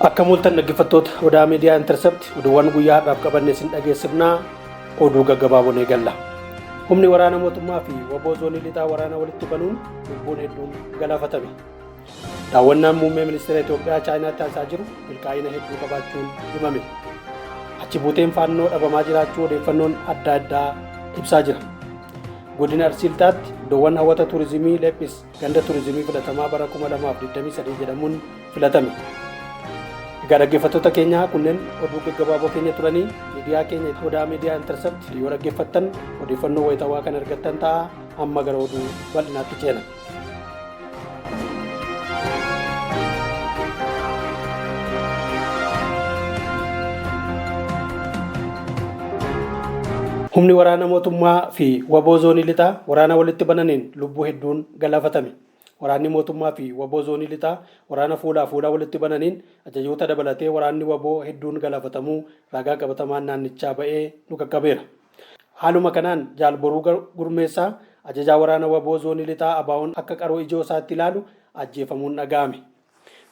Akkam ooltan dhaggeeffattoota Odaa Miidiyaa Intercept oduuwwan guyyaa har'aaf qabanne isin dhageessifnaa oduu gaggabaaboon eegalla. Humni waraana mootummaa fi waboo zoonii lixaa waraana walitti banuun lubbuun hedduun galaafatame. Daawwannaan muummee ministeera Itoophiyaa Chaayinaatti taasisaa jiru milkaa'ina hedduu qabaachuun himame. Achi buuteen faannoo dhabamaa jiraachuu odeeffannoon adda addaa ibsaa jira. Godina Arsii Lixaatti iddoowwan hawwata turizimii Leephis ganda turizimii filatamaa bara 2023 jedhamuun filatame. Egaa dhaggeeffattoota keenya kunneen oduu gaggabaaboo keenya turanii miidiyaa keenya Odaa Miidiyaa Intercept yoo dhaggeeffattan odeeffannoo wayitawaa kan argattan ta'a amma gara oduu bal'inaatti ceena. Humni waraana mootummaa fi waboo zoonii lixaa waraana walitti bananiin lubbuu hedduun galaafatame. Waraanni mootummaa fi waboo zoonii lixaa waraana fuulaa fuula walitti bananiin ajajoota dabalatee waraanni waboo hedduun galaafatamuu ragaa qabatamaan naannichaa ba'ee nu qaqqabeera. Haaluma kanaan Jaal Boruu Gurmeessaa ajajaa waraana waboo zoonii lixaa ABO'n akka qaroo ijoo isaatti ilaalu ajjeefamuun dhaga'ame.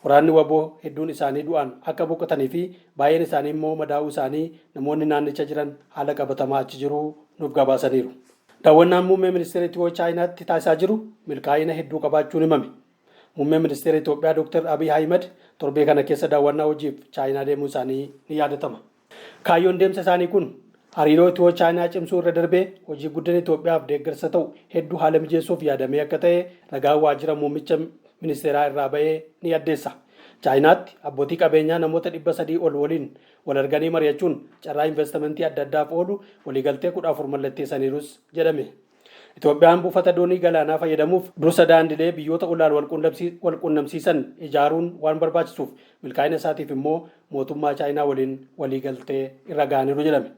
Waraanni waboo hedduun isaanii du'aan akka boqotanii fi baay'een isaanii immoo madaa'uu isaanii namoonni naannicha jiran haala qabatamaa achi jiru nuuf gabaasaniiru. Daawwannaan muummee ministeera Itiyoo Chaayinaatti taasisaa jiru milkaa'ina hedduu qabaachuun himame. Muummeen ministeera Itoophiyaa Dr. Abiy Ahimad torbee kana keessa daawwannaa hojiif Chaayinaa deemuun isaanii ni yaadatama. Kaayyoon deemsa isaanii kun hariiroo Itiyoo Chaayinaa cimsuu irra darbee hojii guddina Itoophiyaaf deeggarsa ta'u hedduu haala mijeessuuf yaadamee akka ta'e ragaan waajjira muummicha ministeeraa irraa ba'ee ni addeessa. Chaayinaatti abbootii qabeenyaa namoota 300 ol waliin wal arganii mari'achuun carraa investimentii adda addaaf oolu waliigaltee 14 mallatteessaniirus jedhame. Itoophiyaan buufata doonii galaanaa fayyadamuuf dursa daandilee biyyoota ollaan walqunnamsiisan ijaaruun waan barbaachisuuf milkaa'ina isaatiif immoo mootummaa Chaayinaa waliin waliigaltee irra ga'aniiru jedhame.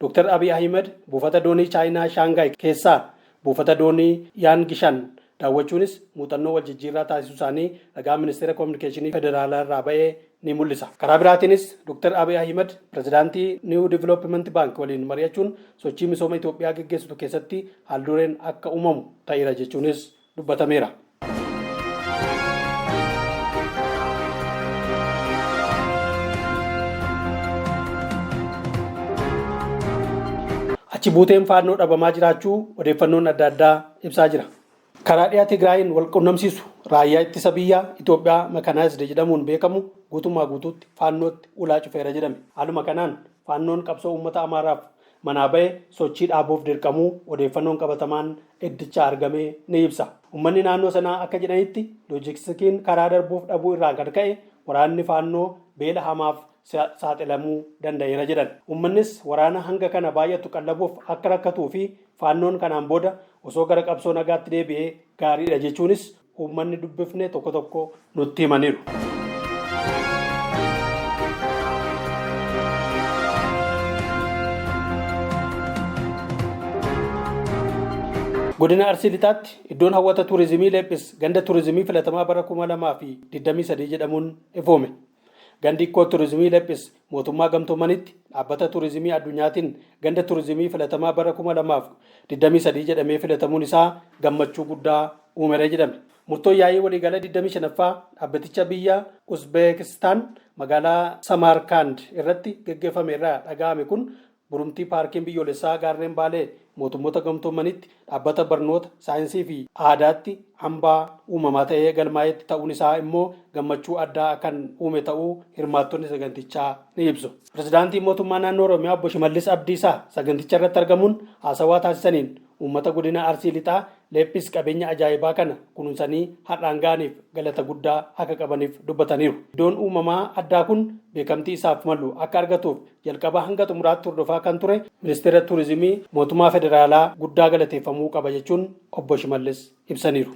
Dr. Abiy Ahimad buufata doonii Chaayinaa Shaangaay keessaa buufata doonii Yaangishan daawwachuunis muuxannoo wal jijjiirraa taasisuu isaanii ragaan ministeera kominikeeshinii federaalaa irraa ba'ee ni mul'isa. Karaa biraatiinis Dr. Abiy Ahimad pirezidaantii New Development Bank waliin mari'achuun sochii misooma Itoophiyaa geggeessitu keessatti haaldureen akka uumamu ta'eera jechuunis dubbatameera. Achi buuteen faannoo dhabamaa jiraachuu odeeffannoon adda addaa ibsaa jira. Karaa dhiyaa Tigraayiin wal qunnamsiisu raayyaa ittisa biyyaa Itoophiyaa Mekanaayizd jedhamuun beekamu guutummaa guutuutti Faannootti ulaa cufeera jedhame. Haaluma kanaan Faannoon qabsoo uummata Amaaraaf manaa ba'e sochii dhaabuuf dirqamuu odeeffannoon qabatamaan iddichaa argame ni ibsa. Uummanni naannoo sanaa akka jedhanitti loojistikiin karaa darbuuf dhabuu irraan kan ka'e waraanni Faannoo beela hamaaf saaxilamuu danda'eera jedhan. Uummannis waraana hanga kana baay'atu qallabuuf akka rakkatuu fi Faannoon kanaan booda osoo gara qabsoo nagaatti deebi'ee gaariidha jechuunis uummanni dubbifne tokko tokko nutti himaniiru. Godina Arsii Lixaatti iddoon hawwata turizimii Leephis ganda turizimii filatamaa bara 2023 jedhamuun ifoome. Gandi Ikkoo Turizimii Lephis Mootummaa Gamtoomanitti Dhaabbata Turizimii Addunyaatiin Ganda Turizimii Filatamaa bara 2023 jedhamee filatamuun isaa gammachuu guddaa uumera jedhame. Murtoon yaa'ii waliigala 25ffaa dhaabbaticha biyya Uzbeekistaan magaalaa Samaarkaand irratti geggeeffame irraa dhaga'ame kun Borumtii Paarkiin Biyyoolessaa Gaarreen Baalee Mootummoota Gamtoomanitti Dhaabbata Barnoota, Saayinsii fi Aadaatti hambaa uumamaa ta'ee galmaa'etti ta'uun isaa immoo gammachuu addaa kan uume ta'uu hirmaattonni sagantichaa ni ibsu. Pirezidaantiin Mootummaa Naannoo Oromiyaa Obbo Shimallis Abdiisaa saganticha irratti argamuun haasawaa taasisaniin uummata Godina Arsii Lixaa Leephis qabeenya ajaa'ibaa kana kunuunsanii har'aan ga'aniif galata guddaa akka qabaniif dubbataniiru. Iddoon uumamaa addaa kun beekamtii isaaf malu akka argatuuf jalqabaa hanga xumuraatti hordofaa kan ture Ministeera Turizimii Mootummaa Federaalaa guddaa galateeffamuu qaba jechuun Obbo Shimallis ibsaniiru.